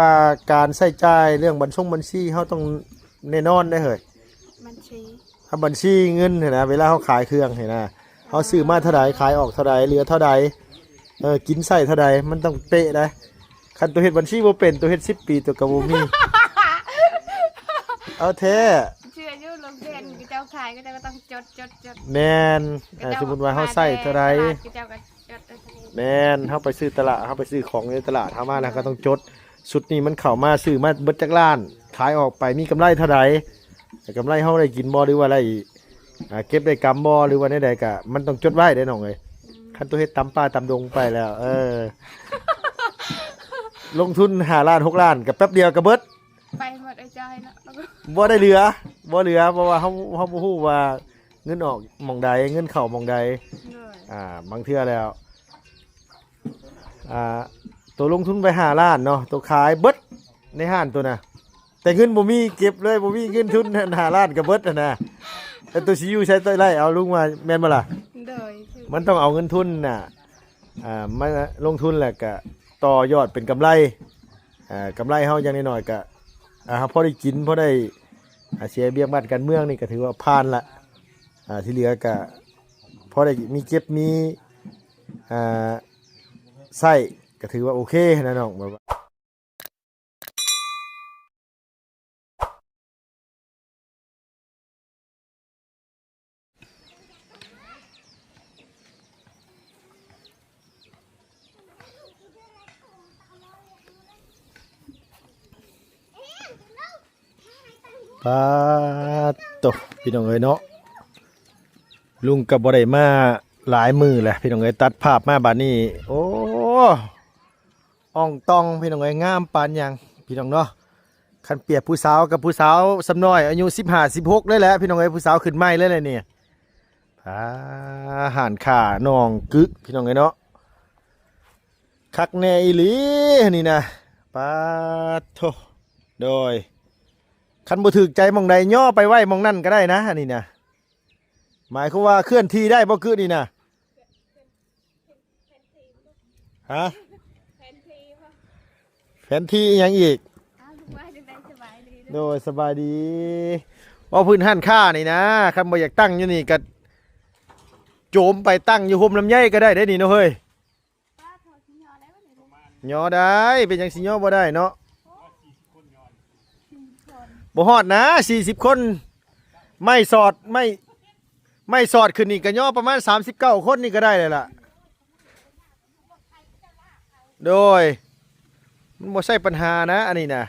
ວ່າການໃຊ້ຈ່າຍເລື່ອງບັນຊົງບັນຊີ ເຮົາຕ້ອງແນ່ນອນໄດ໋ເຮີ້ຍ. ບັນຊີ ຖ້າບັນຊີເງິນຫັ້ນນະ ເວລາເຮົາຂາຍເຄື່ອງຫັ້ນນະ ເຮົາຊື້ມາເທົ່າໃດ ຂາຍອອກເທົ່າໃດ ເຫຼືອເທົ່າໃດ ເອີ ກິນໃຊ້ເທົ່າໃດ ມັນຕ້ອງເປະໄດ໋. ຄັນໂຕເຮັດບັນຊີບໍ່ເປັນ ໂຕເຮັດສິບປີ ໂຕກໍບໍ່ມີ. ເອົາແທ້ ເຊື່ອຢູ່ ລົງແທນ ເຂົາເຈົ້າຂາຍ ເຂົາເຈົ້າກໍຕ້ອງຈົດໆໆ. ແມ່ນ ເອີ ສົມມຸດວ່າເຮົາໃຊ້ເທົ່າໃດ ເຂົາເຈົ້າກໍຈົດເທົ່ານີ້. ແມ່ນ ເຮົາໄປຊື້ຕະຫຼາດ ເຮົາໄປຊື້ຂອງໃນຕະຫຼາດ ເຮົາມາແລ້ວເຮົາກໍຕ້ອງຈົດ ຊຸດນີ້ມັນເຂົ້າມາ ຊື້ມາເບິດຈັກລ້ານ ຂາຍອອກໄປມີກຳໄລເທົ່າໃດ ກຳໄລເຮົາໄດ້ກິນບໍ່ ຫຼືວ່າໄດ້ ອ່າ ເກັບໄດ້ກຳບໍ່ ຫຼືວ່າແນວໃດ ກະມັນຕ້ອງຈົດໄວ້ເດ້ນ້ອງເອີຍ. ອືມ ຄັນໂຕເຮັດຕາມປ່າຕາມດົງໄປແລ້ວ ເອີ ລົງທຶນຫ້າລ້ານ ຫົກລ້ານ ກະແປັບດຽວກະເບິດ ໄປໝົດ ເອີຍ ຈ່າຍເນາະ ບໍ່ໄດ້ເຫຼືອ ບໍ່ເຫຼືອ ເພາະວ່າເຮົາ ເຮົາບໍ່ຮູ້ວ່າເງິນອອກໝ່ອງໃດ ເງິນເຂົ້າໝ່ອງໃດ. ໂດຍ ອ່າ ບາງເທື່ອແລ້ວ ອ່າ ໂຕລົງທຶນໄປຫ້າລ້ານເນາະ ໂຕຂາຍເບິດໃນຮ້ານໂຕນະ ແຕ່ເງິນບໍ່ມີເກັບເລີຍ ບໍ່ມີເງິນທຶນ ຫ້າລ້ານກໍເບິດຫັ້ນນະ ແລ້ວໂຕຊິຢູ່ໃສ ໂຕໄລ່ເອົາລຸງວ່າ ແມ່ນບໍ່ລະ? ໂດຍ ມັນຕ້ອງເອົາເງິນທຶນນະ ອ່າ ມາລົງທຶນ ແລ້ວກະຕໍ່ຍອດເປັນກຳໄລ ອ່າ ກຳໄລເຮົາຢ່າງໜ້ອຍໆກະ ອ່າ ເຮົາພໍໄດ້ກິນ ພໍໄດ້ ອ່າ ເສຍເບ້ຍງບ້ານການເມືອງນີ້ ກໍຖືວ່າຜ່ານລະ ອ່າ ທີ່ເຫຼືອກະພໍໄດ້ມີເກັບມີ ອ່າ ໃຊ້ ກໍຖືວ່າໂອເຄນະນ້ອງ ແບບວ່າ ປາດໂທ້ ພີ່ນ້ອງເອີຍເນາະ ລຸງກໍບໍ່ໄດ້ມາຫຼາຍມື້ແລ້ວ ພີ່ນ້ອງເອີຍ ຕັດພາບມາບາດນີ້ ໂອ້ ອ່ອງຕ່ອງ ພີ່ນ້ອງເອີຍ ງາມປານຫຍັງ ພີ່ນ້ອງເນາະ. ຄັນປຽບຜູ້ສາວກັບຜູ້ສາວສ່ຳນ້ອຍ ອາຍຸສິບຫ້າ ສິບຫົກເລີຍແຫຼະ ພີ່ນ້ອງເອີຍ ຜູ້ສາວຂຶ້ນໃໝ່ເລີຍແຫຼະນີ້. ອ່າ ຮ້ານຄ້າໜອງກຶ ພີ່ນ້ອງເອີຍເນາະ ຄັກແນ່ອີ່ຫຼີນີ້ນະ ປາດໂທ້. ໂດຍ ຄັນບໍ່ຖືກໃຈໝ່ອງໃດ ຍໍໄປໄວ້ໝ່ອງນັ້ນກໍໄດ້ນະ ອັນນີ້ນະ ໝາຍຄວາມວ່າເຄື່ອນທີ່ໄດ້ບໍ່ກຶນີ້ນະ? ຮະ? ແຜນທີ່ບໍ່? ແຜນທີ່ອີ່ຫຍັງອີກ? ອ້າວ ລຸງວ່າຈັ່ງໃດ? ສະບາຍດີເດີ. ໂດຍ ສະບາຍດີ. ເວົ້າພື້ນຮ້ານຄ້ານີ້ນະ ຄັນບໍ່ຢາກຕັ້ງຢູ່ນີ້ກໍໂຈມໄປຕັ້ງຢູ່ຮົ່ມລຳໄຍກໍໄດ້ເດ້ນີ້ເນາະເຮີ້ຍ. ຍໍໄດ້ ເປັນຫຍັງຊິຍໍບໍ່ໄດ້ເນາະ? ບໍ່ຮອດນະ ສີ່ສິບຄົນ ໄມ້ສອດ ໄມ້ ໄມ້ສອດຂຶ້ນນີ້ກໍຍໍປະມານສາມສິບເກົ້າຄົນນີ້ກໍໄດ້ແລ້ວລະ. ໂດຍ ມັນບໍ່ໃຊ່ປັນຫານະ ອັນນີ້ນະ.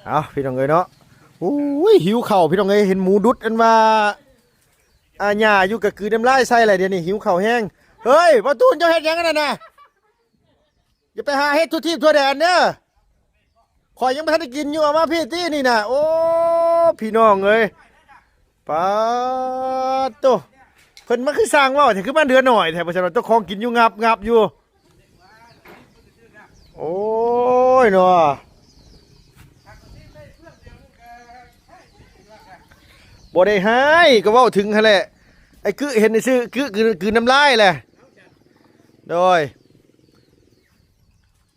ເອົາ ພີ່ນ້ອງເອີຍເນາະ ໂອ້ຍ ຫິວເຂົ້າ ພີ່ນ້ອງເອີຍ ເຫັນໝູດຸດ ອັນວ່າ ອາ ຫຍ້າຢູ່ກະກືນນ້ຳລາຍໃສ່ແຫຼະ ດຽວນີ້ຫິວເຂົ້າແຮງ. ເຮີ້ຍ ປະຕູນ ເຈົ້າເຮັດຫຍັງອັນນັ້ນນະ? ຢ່າໄປຫາເຮັດທົ່ວທີບທົ່ວແດນເດີ ຂ້ອຍຍັງບໍ່ທັນໄດ້ກິນຢູ່ ເອົາມາພີ້ຕິນີ້ນະ. ໂອ້ ພີ່ນ້ອງເອີຍ ປາດໂທ້ ເພິ່ນມາຄືຊ່າງເວົ້າແທ້ ຄືມາເຫຼືອໜ້ອຍແທ້ ວ່າຊັ້ນວ່າ ເຈົ້າຂອງກິນຢູ່ງັບໆຢູ່. ໂອ້ຍເນາະ ບໍ່ໄດ້ຮ້າຍ ກໍເວົ້າເຖິງຫັ້ນແຫຼະ ໄອ້ກຶເຫັນຊື່ກຶ ກືນ ກືນນ້ຳລາຍແຫຼະ. ໂດຍ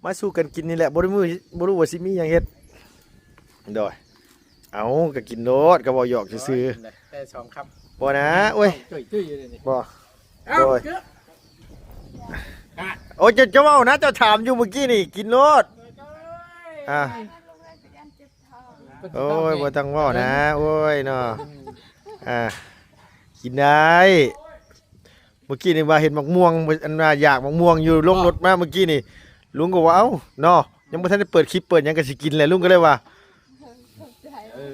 ມາສູ່ກັນກິນນີ້ແຫຼະ ບໍ່ໄດ້ ບໍ່ຮູ້ວ່າຊິມີຫຍັງເຮັດ. ໂດຍ ເອົາ ກໍກິນໂລດ ກໍເວົ້າຫຍອກຊື່ໆ ແຕ່ສອງຄຳ ບໍ່ນະ ໂອ້ຍ ຈຸ້ຍໆຢູ່ນີ້ ບໍ່ ເອົ້າ ໂດຍ ເກືອບ ໂອ້ຍ ເຈົ້າ ເຈົ້າເວົ້ານະ ເຈົ້າຖາມຢູ່ມື້ກີ້ນີ້ ກິນໂລດ ອ່າ ໂອ້ຍ ບໍ່ຕ້ອງເວົ້ານະ ໂອ້ຍເນາະ ອ່າ ກິນໄດ້. ມື້ກີ້ນີ້ວ່າເຫັນໝາກມ່ວງ ອັນວ່າຢາກໝາກມ່ວງຢູ່ ລົງລົດມາມື້ກີ້ນີ້ ລຸງກໍວ່າ ເອົ້າ ເນາະ ຍັງບໍ່ທັນໄດ້ເປີດຄລິບເປີດຫຍັງ ກໍຊິກິນແຫຼະ ລຸງກໍເລີຍວ່າ ເອີ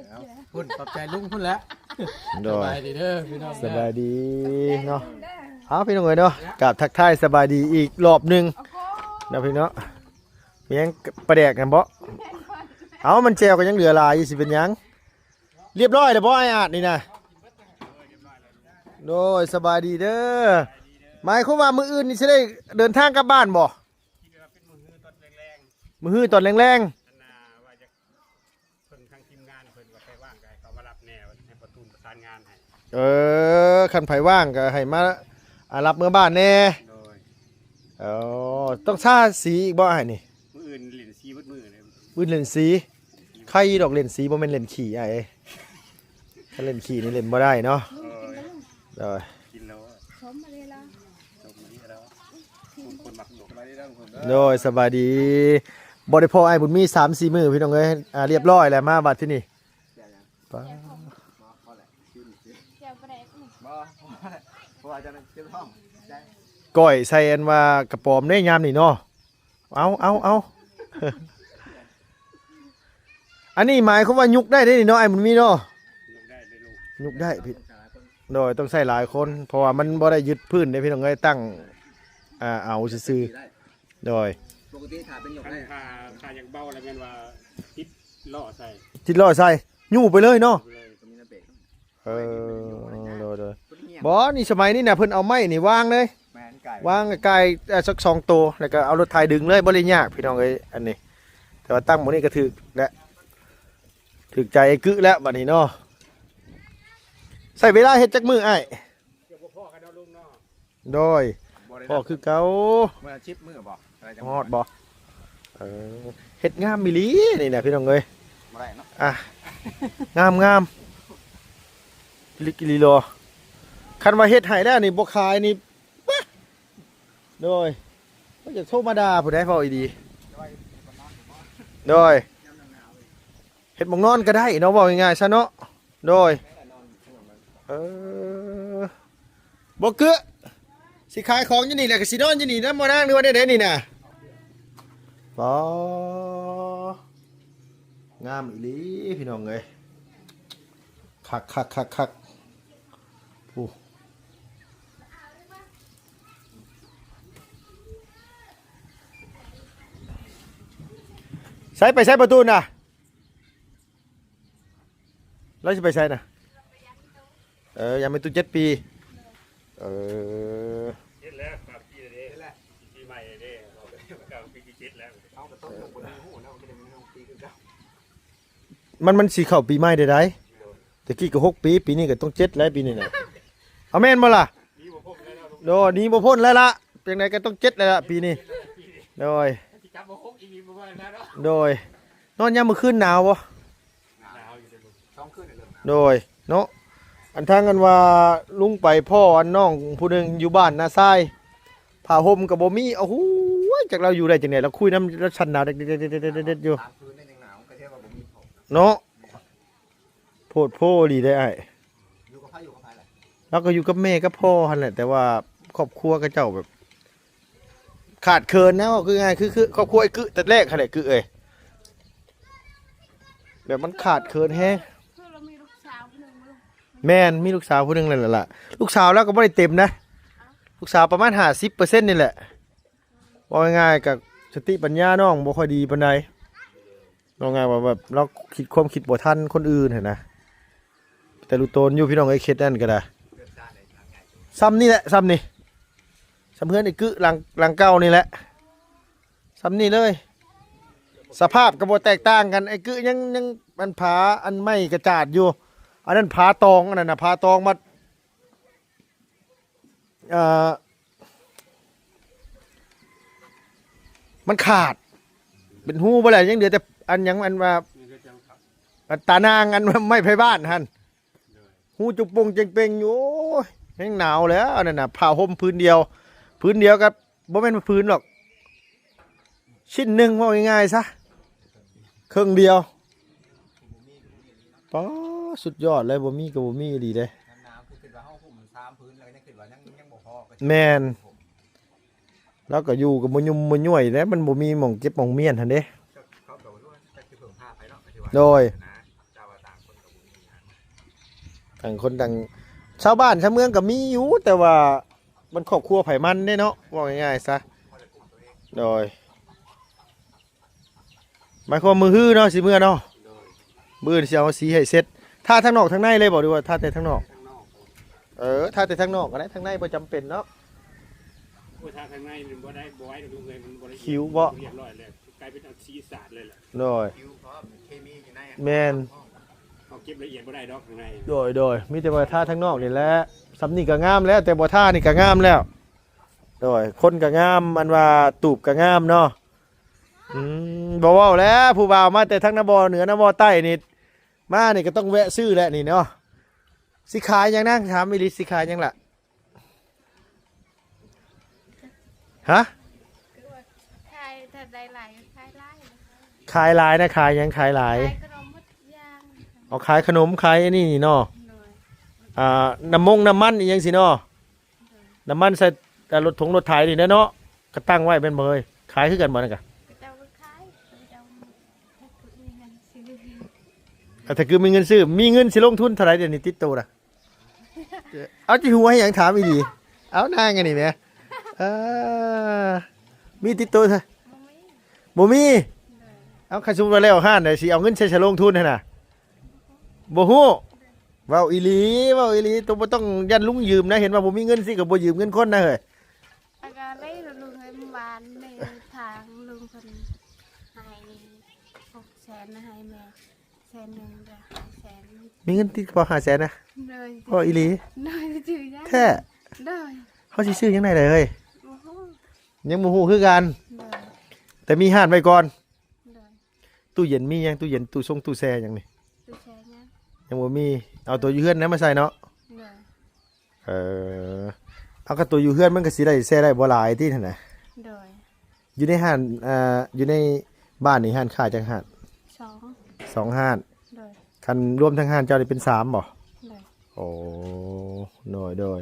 ເອົາ ພຸ້ນ ຂອບໃຈລຸງພຸ້ນແຫຼະ. ໂດຍ ສະບາຍດີເດີພີ່ນ້ອງ ສະບາຍດີເນາະ. ເອົາ ພີ່ນ້ອງເອີຍເນາະ ກາບທັກທາຍສະບາຍດີອີກລອບໜຶ່ງເນາະພີ່ເນາະ. ມີຫຍັງ ປາແດກຫັ້ນບໍ? ເອົາ ມັນແຈ່ວກໍຍັງເຫຼືອຫຼາຍຢູ່ ຊິເປັນຫຍັງ? ລຽບຮ້ອຍແລ້ວບໍ ອ້າຍອາດນີ້ນະ? ໂດຍ ສະບາຍດີເດີ. ໝາຍຄວາມວ່າມື້ອື່ນນີ້ຊິໄດ້ເດີນທາງກັບບ້ານບໍ? ມື້ຮືຕອນແລງໆ ມື້ຮືຕອນແລງໆ ອັນນ່າວ່າຈະເພິ່ງທາງທີມງານເພິ່ນວ່າໃຜວ່າງກໍໃຫ້ເຂົາມາຮັບແດ່ ໃຫ້ປະຕູນປະສານງານໃຫ້. ເອີ ຄັນໃຜວ່າງກໍໃຫ້ມາ ອ່າ ຮັບເມືອບ້ານແດ່. ໂດຍ. ອໍ ຕ້ອງທາສີອີກບໍ່ອ້າຍນີ້? ມື້ອື່ນຫຼິ້ນສີເບິດມື້ເລີຍ. ມື້ອື່ນຫຼິ້ນສີ? ໄຄຢູ່ດອກ ຫຼິ້ນສີບໍ່ແມ່ນຫຼິ້ນຂີ້ອ້າຍເອີຍ. ຄັນຫຼິ້ນຂີ້ນີ້ຫຼິ້ນບໍ່ໄດ້ເນາະ. ໂອ້ຍ ໂດຍ ກິນແລ້ວ ສົມມາເລີຍລະ ສົມມາເລີຍລະ ຄົນມັກໜົກ. ໂດຍ ສະບາຍດີ. ບໍ່ໄດ້ພໍ້ອ້າຍບຸນມີສາມສີ່ມື້ພີ່ນ້ອງເອີຍ. ອ່າ ລຽບຮ້ອຍແລ້ວ ມາບັດທີນີ້. ປາ ແຈ່ວປາແດກ ບໍ່ ເພາະວ່າຈະເຈັບທ້ອງ. ກ້ອຍໃສ່ອັນວ່າກະປອມເດ້ຍາມນີ້ເນາະ. ເອົາ ເອົາ ເອົາ ອັນນີ້ໝາຍຄວາມວ່າຍຸກໄດ້ເດ້ນີ້ເນາະ ອ້າຍບຸນມີເນາະ. ຍຸກໄດ້ເດ້ລູກ ຍຸກໄດ້ພີ່. ໂດຍ ຕ້ອງໃຊ້ຫຼາຍຄົນ ເພາະວ່າມັນບໍ່ໄດ້ຍຶດພື້ນເດ້ພີ່ນ້ອງເອີຍ ຕັ້ງ ອ່າ ເອົາຊື່ໆ. ໂດຍ ປົກກະຕິຖ້າເປັນຍົກໄດ້ ຖ້າ ຖ້າຢາກເບົາແລ້ວແມ່ນວ່າຕິດລໍ້ໃສ່ ຕິດລໍ້ໃສ່ ຍູ້ໄປເລີຍເນາະ. ເອີ ໂດຍໆ ບໍ່ ນີ້ສະໄໝນີ້ນະ ເພິ່ນເອົາໄມ້ນີ້ວາງເລີຍ ແມ່ນ ກາຍ ວາງກາຍ ເອີ ສັກສອງໂຕ ແລ້ວກໍເອົາລົດໄຖດຶງເລີຍ ບໍ່ໄດ້ຍາກພີ່ນ້ອງເອີຍ ອັນນີ້. ແຕ່ວ່າຕັ້ງໝ່ອງນີ້ກໍຖືກແລ້ວ ຖືກໃຈໄອ້ກຶແລ້ວບັດນີ້ເນາະ. ໃຊ້ເວລາເຮັດຈັກມື້ອ້າຍ? ໂດຍ ພໍ້ຄືເກົ່າ ມື້ລະສິບມື້ບໍ່? ຮອດບໍ່? ເອີ ເຮັດງາມອີ່ຫຼີນີ້ນະພີ່ນ້ອງເອີຍ. ບໍ່ໄດ້ເນາະ ອ່ະ ງາມໆ ລິກອີ່ຫຼີລໍ. ຄັນວ່າເຮັດໃຫ້ແລ້ວນີ້ບໍ່ຂາຍນີ້ ປະ ໂດຍ ມັນຈະໂທມາດ່າຜູ້ໃດເວົ້າອີ່ດີ. ໂດຍ ເຮັດໝ່ອງນອນກໍໄດ້ເນາະ ເວົ້າງ່າຍໆຊະເນາະ. ໂດຍ ເອີ ບໍ່ເກືອ ຊິຂາຍຂອງຢູ່ນີ້ແຫຼະ ກໍຊິນອນຢູ່ນີ້ນຳບໍ່ນາງ ຫຼືວ່າແນວໃດນີ້ນະ? ອໍ ງາມອີ່ຫຼີພີ່ນ້ອງເອີຍ ຄັກໆໆໆ. ໂອ້ ໃສ ໄປໃສປະຕູນະ? ລາວຊິໄປໃສນະ? ເອີ ຍັງແມ່ນຕູ້ເຈັດປີ. ເອີ ເຈັດແລ້ວ ປີແລ້ວເດ້ ປີໃໝ່ເດ້ ເຂົາປີທີເຈັດແລ້ວ ເຮົາກໍຕ້ອງລົງບໍ່ໄດ້ຮູ້ນະ ມັນກໍໄດ້ມີປີຄືເກົ່າ. ມັນ ມັນຊິເຂົ້າປີໃໝ່ໄດ້ໃດ? ແມ່ນ ແຕ່ກີ້ກໍຫົກປີ ປີນີ້ກໍຕ້ອງເຈັດແລ້ວ ປີນີ້ນະ. ເອົາແມ່ນບໍ່ລະ? ໜີບໍ່ພົ້ນແລ້ວເນາະ ໂດ ໜີບໍ່ພົ້ນແລ້ວລະ ຈັ່ງໃດກໍຕ້ອງເຈັດແລ້ວລະປີນີ້. ໂດຍ ຊິກັບມາຫົກອີກບໍ່ວ່າແລ້ວເນາະ. ໂດຍ ນອນຍາມມື້ຄືນໜາວບໍ່? ໜາວຢູ່ເດ້ລູກ ສອງຄືນເລີຍເນາະ. ໂດຍເນາະ ອັນທາງອັນວ່າລຸງໄປພໍ້ອັນນ້ອງຜູ້ໜຶ່ງຢູ່ບ້ານນາຊາຍ ຜ້າຫົ່ມກໍບໍ່ມີ. ໂອ້ໂຫ ຈັກລາວຢູ່ໄດ້ຈັ່ງໃດ ລາວຄຸຍນຳລາວສັ່ນໜາວເດັດໆຢູ່. ສາມຄືນໄດ້ຍັງໜາວ ກໍແທ້ວ່າບໍ່ມີຜົ້ນເນາະ. ໂພດໂພອີ່ຫຼີເດ້ອ້າຍ. ຢູ່ກັບໃຜ ຢູ່ກັບໃຜລະ? ລາວກໍຢູ່ກັບແມ່ກັບພໍ່ຫັ້ນແຫຼະ ແຕ່ວ່າຄອບຄົວເຂົາເຈົ້າແບບຂາດເຂີນນະ ເວົ້າຄືງ່າຍ ຄື ຄືຄອບຄົວໄອ້ກຶແຕ່ແລກຫັ້ນແຫຼະ ກຶເອີຍ ແບບມັນຂາດເຂີນແຮງ. ຄືລາວມີລູກສາວຜູ້ໜຶ່ງບໍ່? ແມ່ນ ມີລູກສາວຜູ້ໜຶ່ງນັ້ນແຫຼະ. ລູກສາວລາວກໍບໍ່ໄດ້ເຕັມນະ ລູກສາວປະມານຫ້າສິບເປີເຊັນນີ້ແຫຼະ. ເວົ້າງ່າຍໆ ກໍສະຕິປັນຍານ້ອງບໍ່ຄ່ອຍດີປານໃດ. ເວົ້າງ່າຍວ່າແບບລາວຄິດຄວາມຄິດບໍ່ທັນຄົນອື່ນຫັ້ນນະ. ແຕ່ລຸໂຕນຢູ່ພີ່ນ້ອງເອີຍ ເຂດນັ້ນກໍໄດ້ ຊ່ຳນີ້ແຫຼະ ຊ່ຳນີ້ ຊ່ຳເຮືອນໄອ້ກຶ ຫຼັງ ຫຼັງເກົ່ານີ້ແຫຼະ ຊ່ຳນີ້ເລີຍ. ສະພາບກໍບໍ່ແຕກຕ່າງກັນ ໄອ້ກຶຍັງ ຍັງອັນຜາ ອັນໄມ້ກະຈາດຢູ່ ອັນນັ້ນຜາຕອງ ອັນນັ້ນນະຜາຕອງ ມາ ເອີ ມັນຂາດ ເປັນຮູບໍ່ແຫຼະ ຍັງເຫຼືອແຕ່ອັນຫຍັງ ອັນວ່າ ອັນຕານາງ ອັນໄມ້ໄພບ້ານຫັ້ນ ຮູຈຸ່ງໂປ່ງເຈັງເປ່ງຢູ່. ໂອ້ຍ ແຮງໜາວແລ້ວ ອັນນັ້ນນະ ຜ້າຫົ່ມຜືນດຽວ ຜືນດຽວກໍບໍ່ແມ່ນວ່າຜືນດອກ ຊິ້ນໜຶ່ງ ເວົ້າງ່າຍໆຊະ ເຄິ່ງດຽວ. ປາ ສຸດຍອດເລີຍ ບໍ່ມີກໍບໍ່ມີອີ່ຫຼີເດ້. ຍາມໜາວຄືຄິດວ່າເຮົາຫຸ້ມສາມຜືນແລ້ວ ກໍຍັງຄິດວ່າຍັງ ຍັງບໍ່ພໍ. ແມ່ນ ລາວກໍຢູ່ກັບມະຍຸມມະຍ້ວຍແຫຼະ ມັນບໍ່ມີໝ່ອງເຈັບໝ່ອງມ້ຽນຫັ້ນເດ້. ເຂົາກໍວ່າຈັກຊິເພີ່ງພາໃຜເນາະ ກໍຖືວ່າ ໂດຍ ນະ ເຈົ້າວ່າຕ່າງຄົນກໍບໍ່ມີຫຍັງ ຕ່າງຄົນຕ່າງ ຊາວບ້ານຊາວເມືອງກໍມີຢູ່ ແຕ່ວ່າມັນຄອບຄົວໃຜມັນເດ້ເນາະ ເວົ້າງ່າຍໆຊະ. ໂດຍ ໝາຍຄວາມມື້ຮືເນາະ ຊິເມືອເນາະ. ໂດຍ ມື້ອື່ນຊິເອົາສີໃຫ້ເສັດ. ທາທາງນອກທາງໃນເລີຍບໍ່ ຫຼືວ່າທາແຕ່ທາງນອກ? ທາງນອກ. ເອີ ທາແຕ່ທາງນອກກໍໄດ້ ທາງໃນບໍ່ຈຳເປັນເນາະ. ໂອ້ຍ ທາທາງໃນມັນບໍ່ໄດ້ ບໍ່ໄຫວດອກ ມັນບໍ່ໄດ້ ຄິວບໍ່ ຮຽບຮ້ອຍແລ້ວ ກາຍເປັນອັນສີສາດເລີຍແຫຼະ. ໂດຍ ແມ່ນ ເຮົາເກັບລະອຽດບໍ່ໄດ້ດອກທາງໃນ. ໂດຍ ໂດຍ ມີແຕ່ວ່າທາທາງນອກນີ້ແຫຼະ ຊ່ຳນີ້ກໍງາມແລ້ວ ແຕ່ບໍ່ທານີ້ກໍງາມແລ້ວ. ໂດຍ ຄົນກໍງາມ ອັນວ່າຕູບກໍງາມເນາະ. ອືມ ບໍ່ເວົ້າແລ້ວ ຜູ້ບ່າວມາແຕ່ທາງນາບໍ່ເໜືອນາບໍ່ໃຕ້ນີ້ ມານີ້ກໍຕ້ອງແວະຊື້ແຫຼະນີ້ເນາະ. ຊິຂາຍຫຍັງນາງ? ຖາມອີ່ຫຼີ ຊິຂາຍຫຍັງລະ? ຮະ? ຂາຍ ຖ້າໄດ້ຫຼາຍກໍຂາຍຫຼາຍ. ຂາຍຫຼາຍນະ? ຂາຍຫຍັງ? ຂາຍຫຼາຍ ຂາຍຂະໜົມໝົດທຸກຢ່າງ. ເອົາ ຂາຍຂະໜົມ ຂາຍອັນນີ້ນີ້ເນາະ. ໂດຍ ອ່າ ນ້ຳມົງນ້ຳມັນອີ່ຫຍັງຊີ້ເນາະ. ໂດຍ ນ້ຳມັນໃສ່ ອ່າ ລົດຖົງລົດໄຖນີ້ແຫຼະເນາະ. ກໍຕັ້ງໄວ້ແມ່ນບໍ່ເອີຍ? ຂາຍຄືກັນບໍ່ນັ້ນກະ? ເຂົາເຈົ້າກໍຂາຍ ເຂົາເຈົ້າ ຖ້າຄືມີເງິນຊື້ ອ່າ ຖ້າຄືມີເງິນຊື້. ມີເງິນຊິລົງທຶນເທົ່າໃດດຽວນີ້ຕິດໂຕນະ? ເອົາ ຈິຫົວໃຫ້ຫຍັງ? ຖາມອີ່ຫຼີ. ເອົາ ນາງອັນນີ້ແໝ ເອີ ມີຕິດໂຕຊະ? ບໍ່ມີ ບໍ່ມີ. ໂດຍ ເອົາ ຄັນສົມມຸດວ່າແລ້ວຮ້ານໃດ ຊິເອົາເງິນໃສ ໃສລົງທຶນຫັ້ນນະ? ບໍ່ຮູ້. ເວົ້າອີ່ຫຼີ ເວົ້າອີ່ຫຼີ ໂຕບໍ່ຕ້ອງຢ້ານລຸງຢືມນະ. ເຫັນວ່າບໍ່ມີເງິນຊິ ກໍບໍ່ຢືມເງິນຄົນນະເຮີ້ຍ. ອາກາໄດ້ລຸງເອີຍ ເມື່ອວານນີ້ທາງລຸງເພິ່ນໃຫ້ຫົກແສນ ໃຫ້ແມ່ແສນໜຶ່ງ ກໍຫ້າແສນ. ມີເງິນຕິດກະເປົາຫ້າແສນນະ? ໂດຍ ເວົ້າອີ່ຫຼີ. ໂດຍ ຊື້ຫຍັງ? ແທ້? ໂດຍ ເຮົາຊິຊື້ຫຍັງໄດ້ລະເຮີ້ຍ? ບໍ່ຮູ້ ຍັງບໍ່ຮູ້ຄືກັນ. ໂດຍ ແຕ່ມີຮ້ານໄວ້ກ່ອນ. ໂດຍ ຕູ້ເຢັນມີຫຍັງ? ຕູ້ເຢັນ ຕູ້ຊົງຕູ້ແຊ່ຫຍັງນີ້? ຕູ້ແຊ່ຍັງ ຍັງບໍ່ມີ. ເອົາໂຕຢູ່ເຮືອນນັ້ນມາໃສ່ເນາະ. ໂດຍ ເອີ ເອົາ ກໍໂຕຢູ່ເຮືອນມັນກໍຊິໄດ້ແຊ່ໄດ້ບໍ່ຫຼາຍຕິຫັ້ນນະ? ໂດຍ ຢູ່ໃນຮ້ານ ອ່າ ຢູ່ໃນບ້ານນີ້ຮ້ານຄ້າຈັກຮ້ານ? ສອງ ສອງຮ້ານ. ໂດຍ ຄັນລວມທັງຮ້ານເຈົ້ານີ້ເປັນສາມບໍ່? ໂດຍ ໂອ້ ໂດຍ ໂດຍ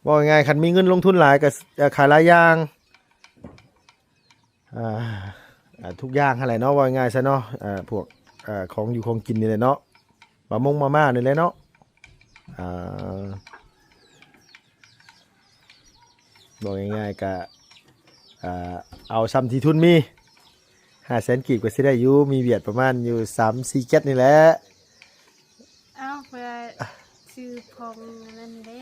ເວົ້າງ່າຍໆ ຄັນມີເງິນລົງທຶນຫຼາຍກໍ ເອີ ຂາຍຫຼາຍຢ່າງ. ອ່າ ອ່າ ທຸກຢ່າງຫັ້ນແຫຼະເນາະ ເວົ້າງ່າຍໆຊະເນາະ. ອ່າ ພວກ ອ່າ ຂອງຢູ່ຂອງກິນນີ້ແຫຼະເນາະ ມາມົງມາມ່ານີ້ແຫຼະເນາະ. ອ່າ ເວົ້າງ່າຍໆ ກະ ອ່າ ເອົາຊ່ຳທີ່ທຶນມີ ຫ້າແສນກີບກໍຊິໄດ້ຢູ່ ມີວຽດປະມານຢູ່ສາມສີ່ແກັດນີ້ແຫຼະ. ເອົາ ເພື່ອຊື້ຂອງອັນນັ້ນເດ້.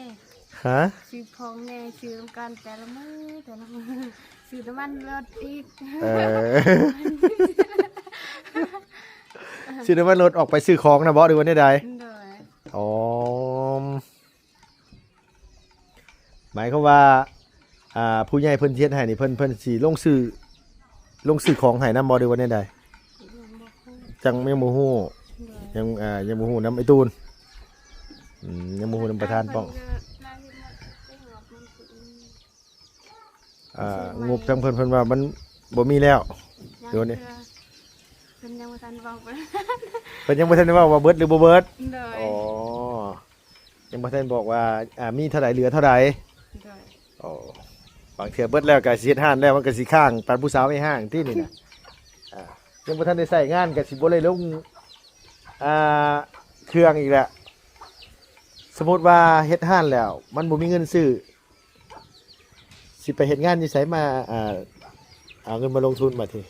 ຮະ? ຊື້ຂອງແດ່ ຊື້ນຳກັນແຕ່ລະມື້ ແຕ່ລະມື້ ຊື້ນ້ຳມັນລົດອີກ. ເອີ ຊື້ນ້ຳມັນລົດອອກໄປຊື້ຂອງນະບໍ ຫຼືວ່າແນວໃດ? ໂດຍ ອໍ ໝາຍຄວາມວ່າ ອ່າ ຜູ້ໃຫຍ່ເພິ່ນຊິເຮັດໃຫ້ນີ້ ເພິ່ນ ເພິ່ນຊິລົງຊື່ ລົງຊື່ຂອງໃຫ້ນຳບໍ່ ຫຼືວ່າແນວໃດ? ຍັງບໍ່ຮູ້ ຈັ່ງຍັງບໍ່ຮູ້. ໂດຍ ຍັງ ອ່າ ຍັງບໍ່ຮູ້ນຳອ້າຍຕູນ. ອືມ ຍັງບໍ່ຮູ້ນຳປະທານປ້ອງ. ອ່າ ງົບທາງເພິ່ນ ເພິ່ນວ່າມັນບໍ່ມີແລ້ວ. ຍັງ ດຽວນີ້ ເທື່ອ ເພິ່ນຍັງບໍ່ທັນເວົ້າ ເພິ່ນຍັງບໍ່ທັນໄດ້ເວົ້າວ່າເບິດ ຫຼືບໍ່ເບິດ. ໂດຍ ອໍ ຍັງບໍ່ທັນບອກວ່າ ອ່າ ມີເທົ່າໃດ ເຫຼືອເທົ່າໃດ. ໂດຍ ໂອ້ ບາງເທື່ອເບິດແລ້ວກໍຊິເຮັດຮ້ານແລ້ວ ມັນກໍຊິຄ້າງປານຜູ້ສາວໄອ້ຫ້າງຕິນີ້ນະ. ອ່າ ຍັງບໍ່ທັນໄດ້ໃຊ້ງານ ກໍຊິບໍ່ໄດ້ລົງ ອ່າ ເຄື່ອງອີກແຫຼະ. ສົມມຸດວ່າເຮັດຮ້ານແລ້ວ ມັນບໍ່ມີເງິນຊື້ ຊິໄປເຮັດງານຢູ່ໃສມາ ອ່າ ເອົາເງິນມາລົງທຶນບາດນີ້?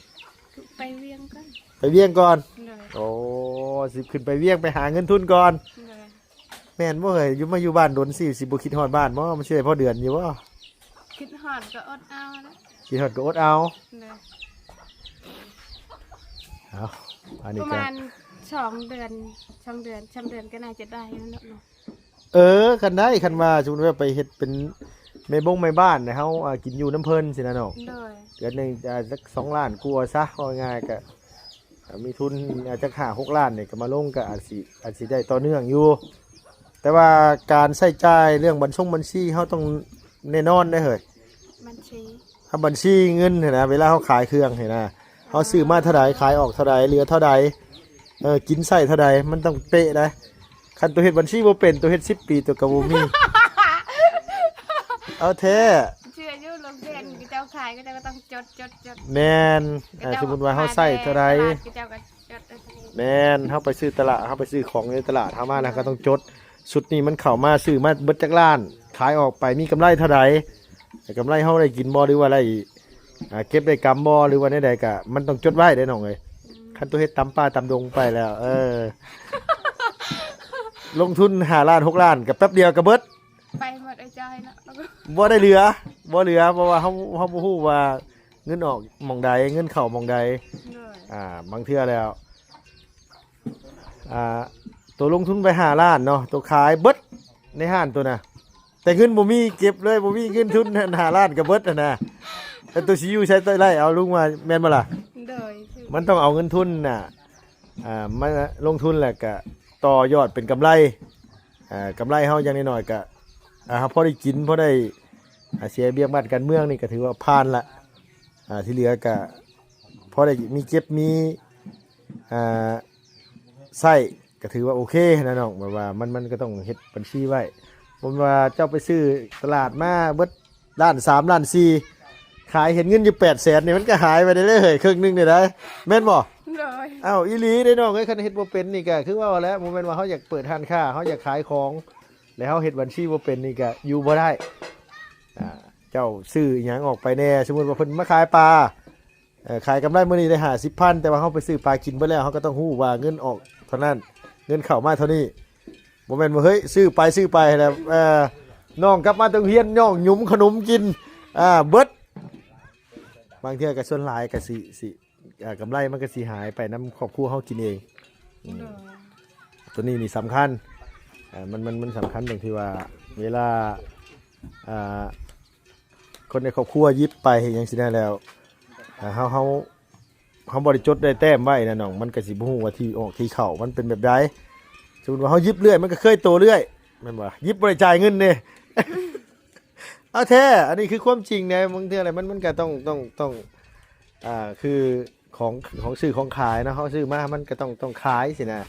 ໄປວຽງກ່ອນ ໄປວຽງກ່ອນ. ໂດຍ ໂອ້ ຊິຂຶ້ນໄປວຽງ ໄປຫາເງິນທຶນກ່ອນ. ໂດຍ ແມ່ນບໍ່ເອີຍ? ຢູ່ ມາຢູ່ບ້ານດົນຊິ ຊິບໍ່ຄິດຮອດບ້ານບໍ່? ມັນຊິໄດ້ພໍເດືອນຢູ່ບໍ່? ຄິດຮອດກໍອົດເອົາແຫຼະ. ຄິດຮອດກໍອົດເອົາ. ໂດຍ ເອົາ ອັນນີ້ ປະມານສອງເດືອນ ສອງເດືອນ ສາມເດືອນກໍໜ້າຈະໄດ້ແລ້ວເນາະ. ເອີ ຄັນໄດ້ ຄັນວ່າສົມມຸດວ່າໄປເຮັດເປັນແມ່ບົງແມ່ບ້ານໃຫ້ເຮົາ ອ່າ ກິນຢູ່ນຳເພິ່ນຊີ້ນະນ້ອງ. ໂດຍ ເດືອນໜຶ່ງ ອ່າ ຈັກສອງລ້ານກວ່າຊະ ເວົ້າງ່າຍໆ ກະ ອ່າ ມີທຶນ ອ່າ ຈັກຫ້າຫົກລ້ານນີ້ ກະມາລົງ ກະອາດຊິ ອາດຊິໄດ້ຕໍ່ເນື່ອງຢູ່. ແຕ່ວ່າການໃຊ້ຈ່າຍເລື່ອງບັນຊົງບັນຊີ ເຮົາຕ້ອງແນ່ນອນເດ້ເຮີ້ຍ. ບັນຊີ ເຮົາບັນຊີເງິນຫັ້ນນະ ເວລາເຮົາຂາຍເຄື່ອງຫັ້ນນະ ເຮົາຊື້ມາເທົ່າໃດ ຂາຍອອກເທົ່າໃດ ເຫຼືອເທົ່າໃດ ເອີ ກິນໃຊ້ເທົ່າໃດ ມັນຕ້ອງເປະໄດ໋. ຄັນໂຕເຮັດບັນຊີບໍ່ເປັນ ໂຕເຮັດສິບປີ ໂຕກໍບໍ່ມີ. ເອົາແທ້ ເຊື່ອຢູ່ ລົງເທຣນ ເຂົາເຈົ້າຂາຍ ເຂົາເຈົ້າກໍຕ້ອງຈົດໆໆ. ແມ່ນ ເຂົາເຈົ້າ ສົມມຸດວ່າເຮົາໃຊ້ເທົ່າໃດ ຕະຫຼາດ ເຂົາເຈົ້າກໍ ແມ່ນ ເຮົາໄປຊື້ຕະຫຼາດ ເຮົາໄປຊື້ຂອງໃນຕະຫຼາດ ເຮົາມາແລ້ວເຮົາກໍຕ້ອງຈົດ ຊຸດນີ້ມັນເຂົ້າມາ ຊື້ມາເບິດຈັກລ້ານ ຂາຍອອກໄປມີກຳໄລເທົ່າໃດ ແລະ ກຳໄລເຮົາໄດ້ກິນບໍ່ ຫຼືວ່າໄດ້ ອ່າ ເກັບໄດ້ກຳບໍ່ ຫຼືວ່າແນວໃດ ກະມັນຕ້ອງຈົດໄວ້ເດ້ນ້ອງເອີຍ. ອືມ ຄັນໂຕເຮັດຕາມປ່າຕາມດົງໄປແລ້ວ ເອີ ລົງທຶນຫ້າລ້ານຫົກລ້ານ ກະແປັບດຽວກະເບິດ ໄປໝົດ ໄອ້ຈ້ອຍເນາະ ບໍ່ໄດ້ເຫຼືອ ບໍ່ເຫຼືອ ເພາະວ່າເຮົາ ເຮົາບໍ່ຮູ້ວ່າເງິນອອກໝ່ອງໃດ ເງິນເຂົ້າໝ່ອງໃດ. ໂດຍ ອ່າ ບາງເທື່ອແລ້ວ ອ່າ ໂຕລົງທຶນໄປຫ້າລ້ານເນາະ ໂຕຂາຍເບິດໃນຮ້ານໂຕນະ ແຕ່ເງິນບໍ່ມີເກັບເລີຍ ບໍ່ມີເງິນທຶນ ຫ້າລ້ານກໍເບິດຫັ້ນນະ. ແລ້ວໂຕຊິຢູ່ໃສໂຕໄລ່ ເອົາລຸງວ່າແມ່ນບໍ່ລະ? ໂດຍ ມັນຕ້ອງເອົາເງິນທຶນນະ ອ່າ ມາລົງທຶນ ແລ້ວກະຕໍ່ຍອດເປັນກຳໄລ. ອ່າ ກຳໄລເຮົາຢ່າງໜ້ອຍໆກະ ອ່າ ເຮົາພໍໄດ້ກິນ ພໍໄດ້ ອ່າ ເສຍເບ້ຍງບາດການເມືອງນີ້ກໍຖືວ່າຜ່ານລະ. ອ່າ ທີ່ເຫຼືອກະພໍໄດ້ມີເກັບມີ ອ່າ ໃຊ້ ກໍຖືວ່າໂອເຄນະນ້ອງ. ແບບວ່າມັນ ມັນກໍຕ້ອງເຮັດບັນຊີໄວ້. ບໍ່ແມ່ນວ່າເຈົ້າໄປຊື້ຕະຫຼາດມາເບິດລ້ານສາມ ລ້ານສີ່ ຂາຍເຫັນເງິນຢູ່ແປດແສນນີ້ ມັນກໍຫາຍໄປໄດ້ເລີຍເຄິ່ງໜຶ່ງນີ້ໄດ໋ ແມ່ນບໍ່? ໂດຍ ອ້າວ ອີ່ຫຼີເດ້ນ້ອງເອີຍ. ຄັນເຮັດບໍ່ເປັນນີ້ກໍຄືເວົ້າແຫຼະ ບໍ່ແມ່ນວ່າເຮົາຢາກເປີດຮ້ານຄ້າ ເຮົາຢາກຂາຍຂອງ ແລ້ວເຮົາເຮັດບັນຊີບໍ່ເປັນນີ້ກໍຢູ່ບໍ່ໄດ້. ອ່າ ເຈົ້າຊື້ອີ່ຫຍັງອອກໄປແດ່? ສົມມຸດວ່າເພິ່ນມາຂາຍປາ ເອີ ຂາຍກຳໄລມື້ນີ້ໄດ້ຫ້າສິບພັນ ແຕ່ວ່າເຮົາໄປຊື້ປາກິນເບິດແລ້ວ ເຮົາກໍຕ້ອງຮູ້ວ່າເງິນອອກເທົ່ານັ້ນ ເງິນເຂົ້າມາເທົ່ານີ້. ບໍ່ແມ່ນວ່າ ເຮີ້ຍ ຊື້ໄປ ຊື້ໄປແລ້ວ ເອີ ນ້ອງກັບມາແຕ່ໂຮງຮຽນ ນ້ອງຫຍຸມຂະໜົມກິນ ອ່າ ເບິດ. ບາງເທື່ອກໍສ່ວນຫຼາຍກໍຊິ ຊິ ອ່າ ກຳໄລມັນກໍຊິຫາຍໄປນຳຄອບຄົວເຮົາກິນເອງ. ອືມ ໂດຍ ຕົວນີ້ນີ້ສຳຄັນ ເອີ ມັນ ມັນ ມັນສຳຄັນຕົງທີ່ວ່າ ເວລາ ອ່າ ຄົນໃນຄອບຄົວຢິບໄປຫຍັງຊີ້ນະ ແລ້ວ ອ່າ ເຮົາ ເຮົາ ເຮົາບໍ່ໄດ້ຈົດໄດ້ແຕ້ມໄວ້ນະນ້ອງ ມັນກໍຊິບໍ່ຮູ້ວ່າທີ່ອອກທີ່ເຂົ້າມັນເປັນແບບໃດ. ສົມມຸດວ່າເຮົາຢິບເລື້ອຍ ມັນກໍເຄີຍໂຕເລື້ອຍ ແມ່ນບໍ່? ຢິບບໍ່ໄດ້ຈ່າຍເງິນເດ້. ເອົາແທ້ ອັນນີ້ຄືຄວາມຈິງເດ້. ບາງເທື່ອແຫຼະ ມັນ ມັນກໍຕ້ອງ ຕ້ອງ ຕ້ອງ ອ່າ ຄືຂອງ ຂອງຊື້ຂອງຂາຍເນາະ ເຮົາຊື້ມາມັນກໍຕ້ອງ ຕ້ອງຂາຍຊີ້ນະ.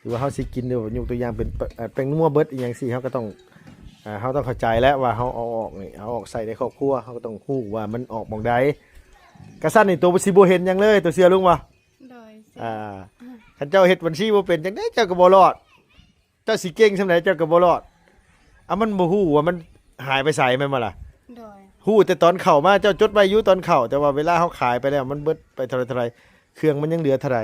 ຫຼືວ່າເຮົາຊິກິນ ຫຼືວ່າຍົກຕົວຢ່າງເປັນ ເອີ ແປ້ງນົວເບິດອີ່ຫຍັງຊີ້ ເຮົາກໍຕ້ອງ ອ່າ ເຮົາຕ້ອງເຂົ້າໃຈແຫຼະວ່າເຮົາເອົາອອກນີ້ ເອົາອອກໃສ່ໃນຄອບຄົວ ເຮົາກໍຕ້ອງຮູ້ວ່າມັນອອກໝ່ອງໃດ. ກະຊັ້ນນີ້ໂຕຊິບໍ່ເຫັນຫຍັງເລີຍ ໂຕເຊື່ອລຸງບໍ່? ໂດຍ ອ່າ ຄັນເຈົ້າເຮັດບັນຊີບໍ່ເປັນ ຈັ່ງໃດເຈົ້າກໍບໍ່ລອດ. ເຈົ້າຊິເກັ່ງສ່ຳໃດເຈົ້າກໍບໍ່ລອດ. ເອົາ ມັນບໍ່ຮູ້ວ່າມັນຫາຍໄປໃສແມ່ນບໍ່ລະ? ໂດຍ ຮູ້ແຕ່ຕອນເຂົ້າມາ ເຈົ້າຈົດໄວ້ຢູ່ຕອນເຂົ້າ ແຕ່ວ່າເວລາເຮົາຂາຍໄປແລ້ວ ມັນເບິດໄປເທົ່າໃດເທົ່າໃດ ເຄື່ອງມັນຍັງເຫຼືອເທົ່າໃດ.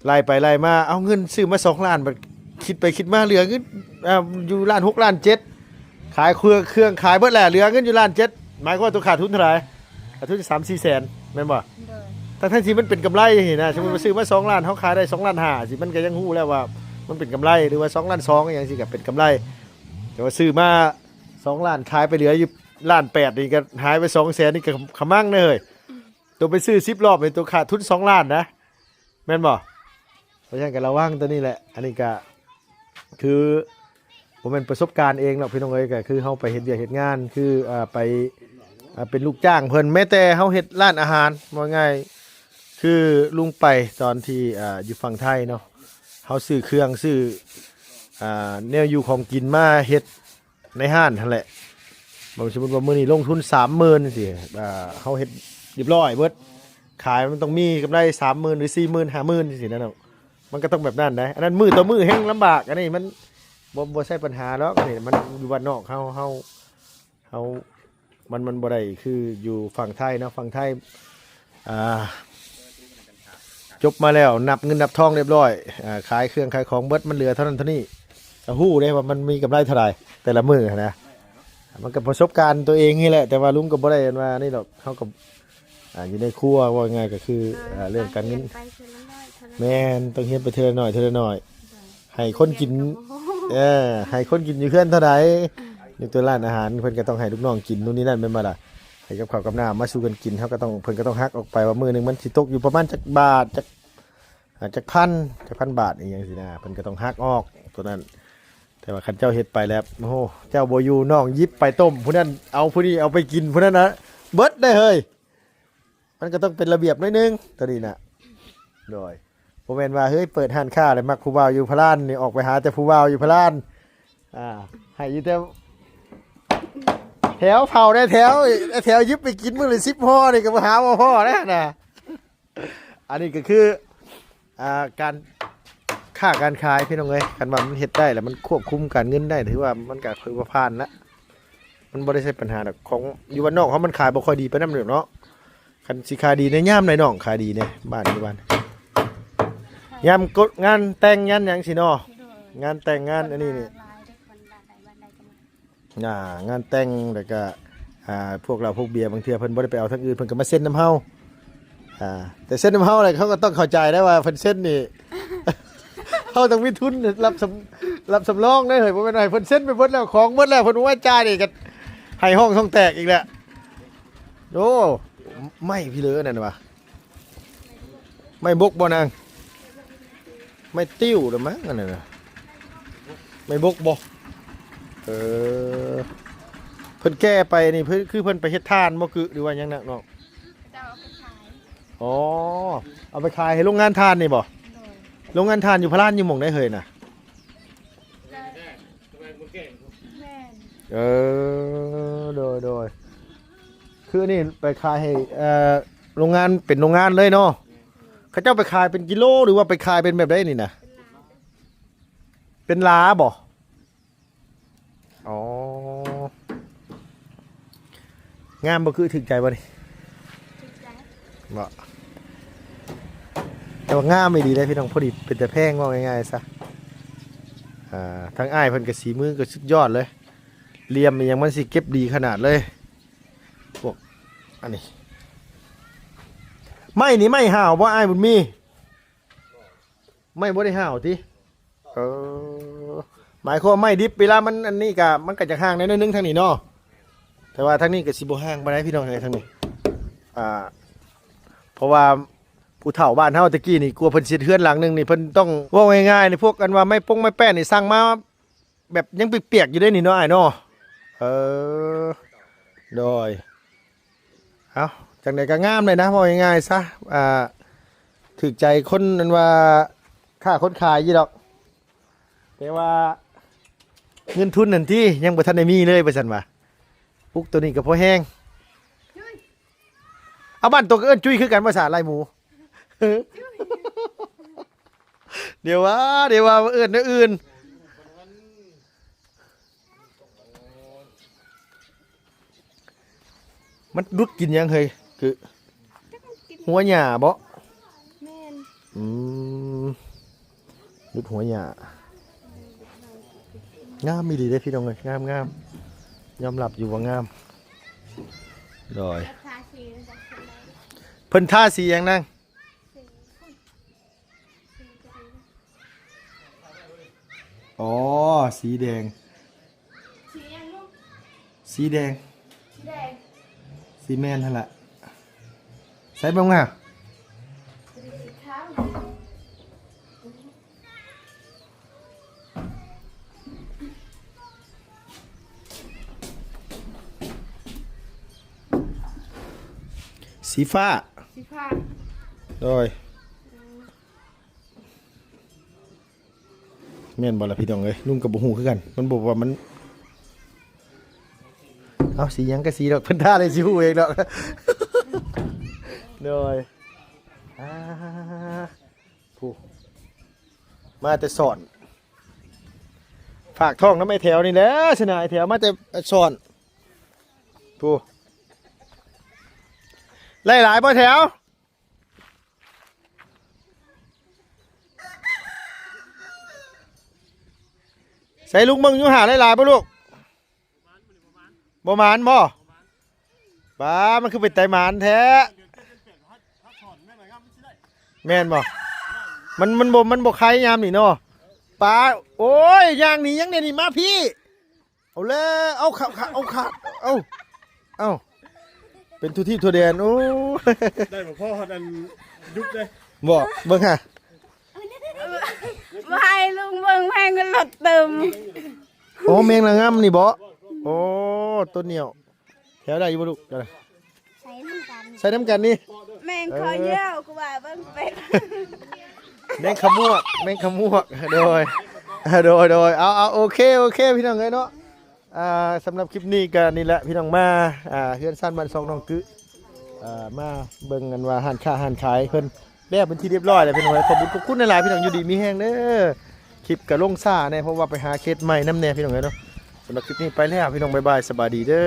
ໄລ່ໄປໄລ່ມາ ເອົາເງິນຊື້ມາສອງລ້ານ ບັດຄິດໄປຄິດມາເຫຼືອເງິນ ອ່າ ຢູ່ລ້ານຫົກ ລ້ານເຈັດ ຂາຍເຄື່ອງ ເຄື່ອງຂາຍເບິດແລ້ວ ເຫຼືອເງິນຢູ່ລ້ານເຈັດ ໝາຍຄວາມວ່າຕົວຂາດທຶນເທົ່າໃດ? ຂາດທຶນສາມສີ່ແສນ ແມ່ນບໍ່? ໂດຍ ທັງໆທີ່ມັນເປັນກຳໄລນີ້ນະ ສົມມຸດວ່າຊື້ມາສອງລ້ານ ເຮົາຂາຍໄດ້ສອງລ້ານຫ້າ ຊິມັນກໍຍັງຮູ້ແລ້ວວ່າມັນເປັນກຳໄລ ຫຼືວ່າສອງລ້ານສອງ ອີ່ຫຍັງຊີ້ກໍເປັນກຳໄລ. ແຕ່ວ່າຊື້ມາສອງລ້ານ ຂາຍໄປເຫຼືອຢູ່ລ້ານແປດ ນີ້ກໍຫາຍໄປສອງແສນ ນີ້ກໍຂະມັງເດ້ເຮີ້ຍ. ໂຕໄປຊື້ສິບລອບນີ້ ໂຕຂາດທຶນສອງລ້ານນະ ແມ່ນບໍ່? ເພາະສະນັ້ນກໍລະວັງຕົວນີ້ແຫຼະ. ອັນນີ້ກໍຄືບໍ່ແມ່ນປະສົບການເອງດອກພີ່ນ້ອງເອີຍ ກໍຄືເຮົາໄປເຮັດວຽກເຮັດງານ ຄື ອ່າ ໄປ ອ່າ ເປັນລູກຈ້າງເພິ່ນ ແມ້ແຕ່ເຮົາເຮັດຮ້ານອາຫານ ເວົ້າງ່າຍ ຄືລຸງໄປຕອນທີ່ ອ່າ ຢູ່ຝັ່ງໄທເນາະ ເຮົາຊື້ເຄື່ອງ ຊື້ ອ່າ ແນວຢູ່ຂອງກິນມາເຮັດ ໃນຮ້ານຫັ້ນແຫຼະ. ບາງ ສົມມຸດວ່າມື້ນີ້ລົງທຶນສາມໝື່ນຈັ່ງຊີ້ ອ່າ ເຮົາເຮັດຮຽບຮ້ອຍເບິດ ຂາຍມັນຕ້ອງມີກຳໄລສາມໝື່ນ ຫຼື ສີ່ໝື່ນ ຫ້າໝື່ນ ຈັ່ງຊີ້ນະເນາະ ມັນກໍຕ້ອງແບບນັ້ນໄດ໋. ອັນນັ້ນມື້ຕໍ່ມື້ແຮ່ງລຳບາກ ອັນນີ້ມັນບໍ່ ບໍ່ໃຊ່ປັນຫາດອກ. ອັນນີ້ມັນຢູ່ບ້ານນອກເຮົາ ເຮົາ ເຮົາ ມັນ ມັນບໍ່ໄດ້ຄືຢູ່ຝັ່ງໄທເນາະ ຝັ່ງໄທ ອ່າ ຈົບມາແລ້ວ ນັບເງິນນັບທອງຮຽບຮ້ອຍ ອ່າ ຂາຍເຄື່ອງຂາຍຂອງເບິດ ມັນເຫຼືອເທົ່ານັ້ນເທົ່ານີ້ ກໍຮູ້ເດ້ວ່າມັນມີກຳໄລເທົ່າໃດແຕ່ລະມື້ຫັ້ນນະ. ມັນກໍປະສົບການຕົວເອງນີ້ແຫຼະ ແຕ່ວ່າລຸງກໍບໍ່ໄດ້ອັນວ່ານີ້ດອກ ເຮົາກໍ ອ່າ ຢູ່ໃນຄົວ ເວົ້າງ່າຍໆກໍຄື ໂດຍ ອ່າ ເລື່ອງການເງິນ ຕ້ອງຮຽນໄປເທື່ອລະໜ້ອຍເທົ່ານັ້ນ ແມ່ນ ຕ້ອງຮຽນໄປເທື່ອລະໜ້ອຍ ເທື່ອລະໜ້ອຍ. ໃຫ້ຄົນກິນ ເອີ ໃຫ້ຄົນກິນຢູ່ເຮືອນເທົ່າໃດ ອືມ ຍົກຕົວຮ້ານອາຫານ ເພິ່ນກໍຕ້ອງໃຫ້ລູກນ້ອງກິນ ໂນ່ນນີ້ນັ້ນ ແມ່ນບໍ່ລະ? ໃຫ້ກັບເຂົ້າກັບນ້ຳມາສູ່ກັນກິນ ເຮົາກໍຕ້ອງ ເພິ່ນກໍຕ້ອງຫັກອອກໄປວ່າມື້ໜຶ່ງມັນຊິຕົກຢູ່ປະມານຈັກບາດ ຈັກ ອ່າ ຈັກພັນ ຈັກພັນບາດ ອີ່ຫຍັງຊີ້ນະ ເພິ່ນກໍຕ້ອງຫັກອອກຕົວນັ້ນ. ແຕ່ວ່າຄັນເຈົ້າເຮັດໄປແລ້ວ ໂອ້ໂຫ ເຈົ້າບໍ່ຢູ່ ນ້ອງຢິບໄປຕົ້ມຜູ້ນັ້ນ ເອົາຜູ້ນີ້ເອົາໄປກິນຜູ້ນັ້ນນະ ເບິດໄດ໋ເຮີ້ຍ. ມັນກໍຕ້ອງເປັນລະບຽບໜ້ອຍໜຶ່ງຕົວນີ້ນະ. ໂດຍ ບໍ່ແມ່ນວ່າ ເຮີ້ຍ ເປີດຮ້ານຄ້າແລ້ວມັກຜູ້ບ່າວຢູ່ພະລານນີ້ ອອກໄປຫາແຕ່ຜູ້ບ່າວຢູ່ພະລານ ອ່າ ໃຫ້ຢູ່ແຕ່ແຖວເຜົາແດ່ ແຖວ ແຖວຢິບໄປກິນມື້ລະສິບຫໍ່ນີ້ກໍບໍ່ຫາບໍ່ພໍແລ້ວນະ. ອັນນີ້ກໍຄື ອ່າ ການຄ້າການຂາຍພີ່ນ້ອງເອີຍ ຄັນວ່າມັນເຮັດໄດ້ ແລ້ວມັນຄວບຄຸມການເງິນໄດ້ ຖືວ່າມັນກໍຖືວ່າຜ່ານລະ. ມັນບໍ່ໄດ້ໃຊ້ປັນຫາດອກ ຂອງຢູ່ບ້ານນອກເຮົາມັນຂາຍບໍ່ຄ່ອຍດີປານນັ້ນດອກເນາະ. ຄັນຊິຂາຍດີໃນຍາມໃດນ້ອງ ຂາຍດີໃນບ້ານ ຢູ່ບ້ານ ຍາມກົດງານແຕ່ງງານຫຍັງຊີ້ເນາະ. ໂດຍ ງານແຕ່ງງານອັນນີ້ນີ້ ຫຼາຍເດ້ ຄົນບ້ານໃດບ້ານໃດກໍມາ ອ່າ ງານແຕ່ງ ແລ້ວກໍ ອ່າ ພວກເຫຼົ້າພວກເບຍ ບາງເທື່ອເພິ່ນບໍ່ໄດ້ໄປເອົາທາງອື່ນ ເພິ່ນກໍມາເຊັນນຳເຮົາ ອ່າ ແຕ່ເຊັນນຳເຮົາແລ້ວ ເຂົາກໍຕ້ອງເຂົ້າໃຈໄດ້ວ່າເພິ່ນເຊັນນີ້ ເຮົາຕ້ອງມີທຶນຮັບສຳ ຮັບສຳຮອງເດ້ເຮີ້ຍ ບໍ່ແມ່ນໃຫ້ເພິ່ນເຊັນໄປເບິດແລ້ວ ຂອງເບິດແລ້ວ ເພິ່ນບໍ່ມາຈ່າຍນີ້ກໍໃຫ້ຮ້ອງຊ່ອງແຕກອີກແລ້ວ. ໂອ້ ໄມ້ພີເລີນັ້ນຫວາ ໄມ້ບົກບໍ່ນາງ? ໄມ້ຕິ້ວລະມັ້ງອັນນັ້ນນະ ໄມ້ບົກບໍ່? ເອີ ເພິ່ນແກ່ໄປນີ້ ເພິ່ນ ຄືເພິ່ນໄປເຮັດຖ່ານບໍ່ ກຶ ຫຼືວ່າຫຍັງນະນ້ອງ? ເຈົ້າເອົາໄປຂາຍ. ອໍ ເອົາໄປຂາຍໃຫ້ໂຮງງານຖ່ານນີ້ບໍ່? ໂດຍ. ໂຮງງານຖ່ານຢູ່ພະລານ ຢູ່ໝ່ອງໃດເຮີ້ຍນະ? ແມ່ນ. ເອີ ໂດຍໆ ຄືອັນນີ້ໄປຂາຍໃຫ້ ເອີ ໂຮງງານ ເປັນໂຮງງານເລີຍເນາະ? ເຂົາເຈົ້າໄປຂາຍເປັນກິໂລ ຫຼືວ່າໄປຂາຍເປັນແບບໃດນີ້ນະ? ເປັນຫຼາ ເປັນຫຼາບໍ່? ອໍ ງາມບໍ່ ຄືຖືກໃຈບໍ່ນີ້? ຖືກໃຈ. ບໍ່ ແຕ່ວ່າງາມອີ່ຫຼີເດ້ພີ່ນ້ອງ ພໍດີເປັນຕາແພງ ເວົ້າງ່າຍໆຊະ. ອ່າ ທາງອ້າຍເພິ່ນກໍສີມືກໍສຸດຍອດເລີຍ ຫຼ່ຽມອີ່ຫຍັງມັນຊິເກັບດີຂະໜາດເລີຍ. ພວກອັນນີ້ ໄມ້ນີ້ໄມ້ຫ້າວບໍ່ ອ້າຍບຸນມີ? ໄມ້ບໍ່ໄດ້ຫ້າວຕິ? ເອີ ໝາຍຄວາມວ່າໄມ້ດິບເວລາມັນອັນນີ້ກະ ມັນກະຈະຫ່າງແດ່ໜ້ອຍໜຶ່ງທາງນີ້ເນາະ ແຕ່ວ່າທາງນີ້ກະຊິບໍ່ຫ່າງປານໃດພີ່ນ້ອງເອີຍ ທາງນີ້ ອ່າ ເພາະວ່າຜູ້ເຖົ້າບ້ານເຮົາແຕ່ກີ້ນີ້ ກວ່າເພິ່ນຊິເຮັດເຮືອນຫຼັງໜຶ່ງນີ້ ເພິ່ນຕ້ອງ ເວົ້າງ່າຍໆນີ້ ພວກອັນວ່າໄມ້ປົງໄມ້ແປ້ນນີ້ ສັ່ງມາແບບຍັງປຽກໆຢູ່ເດ້ນີ້ເນາະ ອ້າຍເນາະ. ເອີ ໂດຍ. ເອົ້າ ຈັ່ງໃດກໍງາມເລີຍນະ ເວົ້າງ່າຍໆຊະ ອ່າ ຖືກໃຈຄົນ ອັນວ່າຄ້າຄົນຂາຍຢູ່ດອກ ແຕ່ວ່າເງິນທຶນນັ້ນຕິ ຍັງບໍ່ທັນໄດ້ມີເລີຍ ວ່າຊັ້ນວ່າ. ປຸກໂຕນີ້ກໍພໍແຮງ. ເອົາ ບ້ານໂຕກໍເອີ້ນຈຸ້ຍຄືກັນບໍ່ສາ ລາຍໝູ? ດຽວວ່າ ດຽວວ່າເອີ້ນແນວອື່ນ. ມັນດຸດກິນຫຍັງເຮີ້ຍ? ຄື ຈັກມັນກິນ ຫົວຫຍ້າບໍ? ແມ່ນ. ອືມ ດຸດຫົວຫຍ້າ. ງາມອີ່ຫຼີເດ້ພີ່ນ້ອງເອີຍ ງາມໆ ຍອມຮັບຢູ່ວ່າງາມ. ໂດຍ. ເພິ່ນທາສີຫຍັງນາງ? ອໍ ສີແດງ. ສີຫຍັງລູກ? ສີແດງ. ສີແດງ. ຊິແມ່ນຫັ້ນລະ. ໃສ່ເບິ່ງຫາ. ສີຟ້າ. ສີຟ້າ. ໂດຍ. ແມ່ນບໍ່ລະພີ່ນ້ອງເອີຍ ລຸງກໍບໍ່ຮູ້ຄືກັນ ມັນບໍ່ວ່າມັນ ເອົາ ສີຫຍັງກໍສີດອກ ເພິ່ນທາໄດ້ຊິຮູ້ເອງດອກ. ໂດຍ. ອ່າ ຜູ້ ມາແຕ່ສອນ ຝາກທ້ອງນຳໄອ້ແຖວນີ້ແຫຼະ ຊະນະ ໄອ້ແຖວມາແຕ່ສອນ ຜູ້ ໄດ້ຫຼາຍບໍ່ແຖວ? ໃສ່ລຸງເບິ່ງຢູ່ຫາ ຫຼາຍໆບໍ່ລູກ? ບໍ່ໝານບໍ່? ປ້າ ມັນຄືເປັນໄຕໝານແທ້. ແມ່ນບໍ່? ມັນ ມັນບໍ່ ມັນບໍ່ໄຄຍາມນີ້ເນາະ. ປ້າ ໂອ້ຍ ຍ່າງໜີຫຍັງແດ່ນີ້ ມາພີ້. ເອົາແລ້ວ ເອົາຂາດ ເອົາຂາດ ເອົາ ເອົາ ເປັນທົ່ວທີບທົ່ວແດນ. ໂອ້ ໄດ້ບໍ່ພໍຮອດອັນຍຸບເດ້. ບໍ່ ເບິ່ງຫາ ບໍ່ໃຫ້ລຸງເບິ່ງ ແພງເງິນລົດຕື່ມ. ໂອ້ ແມງລະງຳນີ້ບໍ່? ໂອ້ ຕົ້ນໜຽວ ແຖວໄດ້ຢູ່ບໍ່ລູກ? ໃສ່ນຳກັນ ໃສ່ນຳກັນນີ້ ແມ່ງຄໍເຢີ້ວ ເອີ ກູວ່າເບິ່ງເປັນ ແມງຂະມວກ ແມງຂະມວກ. ໂດຍ ໂດຍ ໂດຍ ເອົາ ເອົາ ໂອເຄ ໂອເຄ ພີ່ນ້ອງເອີຍເນາະ. ອ່າ ສຳລັບຄລິບນີ້ກໍນີ້ແຫຼະ ພີ່ນ້ອງ ມາ ອ່າ ເຮືອນຊານບ້ານຊ່ອງນ້ອງກຶ ອ່າ ມາເບິ່ງກັນວ່າຮ້ານຄ້າຮ້ານຂາຍເພິ່ນແລ້ວເປັນທີ່ຮຽບຮ້ອຍແລ້ວ ພີ່ນ້ອງເອີຍ. ຂອບຄຸນ ຂອບຄຸນຫຼາຍໆ ພີ່ນ້ອງ ຢູ່ດີມີແຮງເດີ. ຄລິບກໍລົງຊ້າແດ່ ເພາະວ່າໄປຫາເຂດໃໝ່ນຳແດ່ ພີ່ນ້ອງເອີຍເນາະ. ສຳລັບຄລິບນີ້ໄປແລ້ວ ພີ່ນ້ອງ ບາຍບາຍ ສະບາຍດີເດີ.